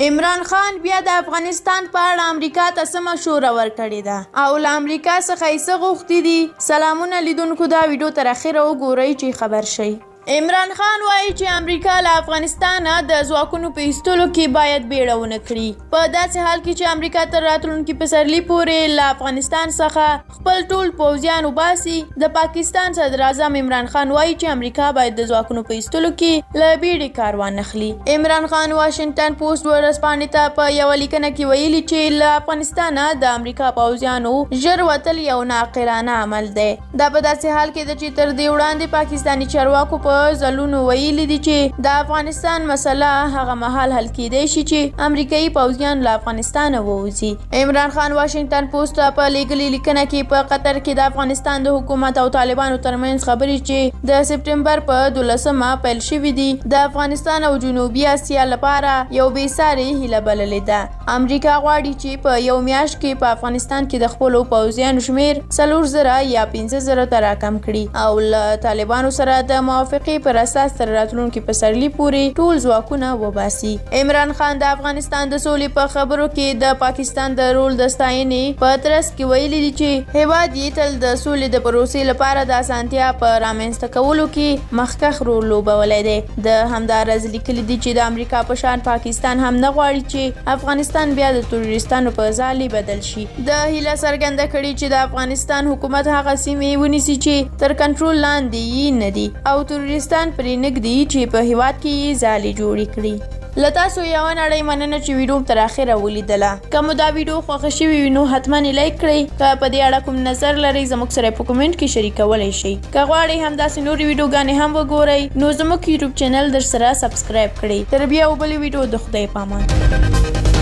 عمران خان بیا د افغانستان په اړه امریکا ته څه مشوره ورکړې ده او له امریکا څخه یې څه غوښتي دي؟ سلامونه لیدونکو، دا ویډیو تر اخره وګورئ چې خبر شئ. عمران خان وایي چې امریکا له افغانستانه د ځواکونو په ایستلو کې باید بیړه ونه کړي. په داسې حال کې چې امریکا تر راتلونکي پسرلي پورې له افغانستان څخه خپل ټول پوځیان وباسي، د پاکستان صدراعظم عمران خان وایي چې امریکا باید د ځواکونو په ایستلو کې له بیړې کار وانخلي. عمران خان واشنګټن پوسټ ورځپاڼې ته په یوه لیکنه کې ویلي چې له افغانستانه د امریکا پوځیانو ژر وتل یو ناعاقلانه عمل دی. دا په داسې حال کې ده چې تر دې وړاندې پاکستاني چارواکو په ځلونو ویلي دي چې د افغانستان مسله هغه مهال حل کیدای شي چې امریکایي پوځیان له افغانستانه ووځي. عمران خان واشنګټن پوسټ ته په لیږلې لیکنه کې په قطر کې د افغانستان د حکومت او طالبانو ترمنځ خبرې چې د سپټمبر په 12مه پیل شوې دي، د افغانستان او جنوبي اسیا لپاره یو بې سارې هیله بللې ده. امریکا غواړي چې په یو میاشت کې په افغانستان کې د خپلو پوځیانو شمیر 4000 یا 5000 ته راکم کړي او له طالبانو سره د موافقې پر اساس تر راتلونکي پسرلي پورې ټول ځواکونه وباسي. عمران خان د افغانستان د سولې په خبرو کې د پاکستان د رول د ستاینې په ترڅ کې ویلي دي چې هیواد یې تل د سولې د پروسې لپاره د اسانتیا په رامنځته کولو کې مخکښ رول لوبولی دی. ده همداراز لیکلي دي چې د امریکا په شان پاکستان هم نه غواړي چې افغانستان بیا د تروریستانو په ځالې بدل شي. ده هیله څرګنده کړې چې د افغانستان حکومت هغه سیمې ونیسي چې تر کنټرول لاندې یې نه دي او تروریستان پرې نه ږدي چې په هیواد کې یې ځالې جوړې کړي. له تاسو یوه نړۍ مننه چې ویډیو مو تر اخره ولیدله. که مو دا ویډیو خوښه شوې وي نو حتما یې لایک کړئ. که په دې اړه کوم نظر لرئ زموږ سره یې په کومنټ کې شریکولی شئ. که غواړئ همداسې نورې ویډیوګانې هم وګورئ نو زموږ یوټیوب چینل درسره سبسکرایب کړئ. تر بیا او بلې ویډیو د خدای پامان.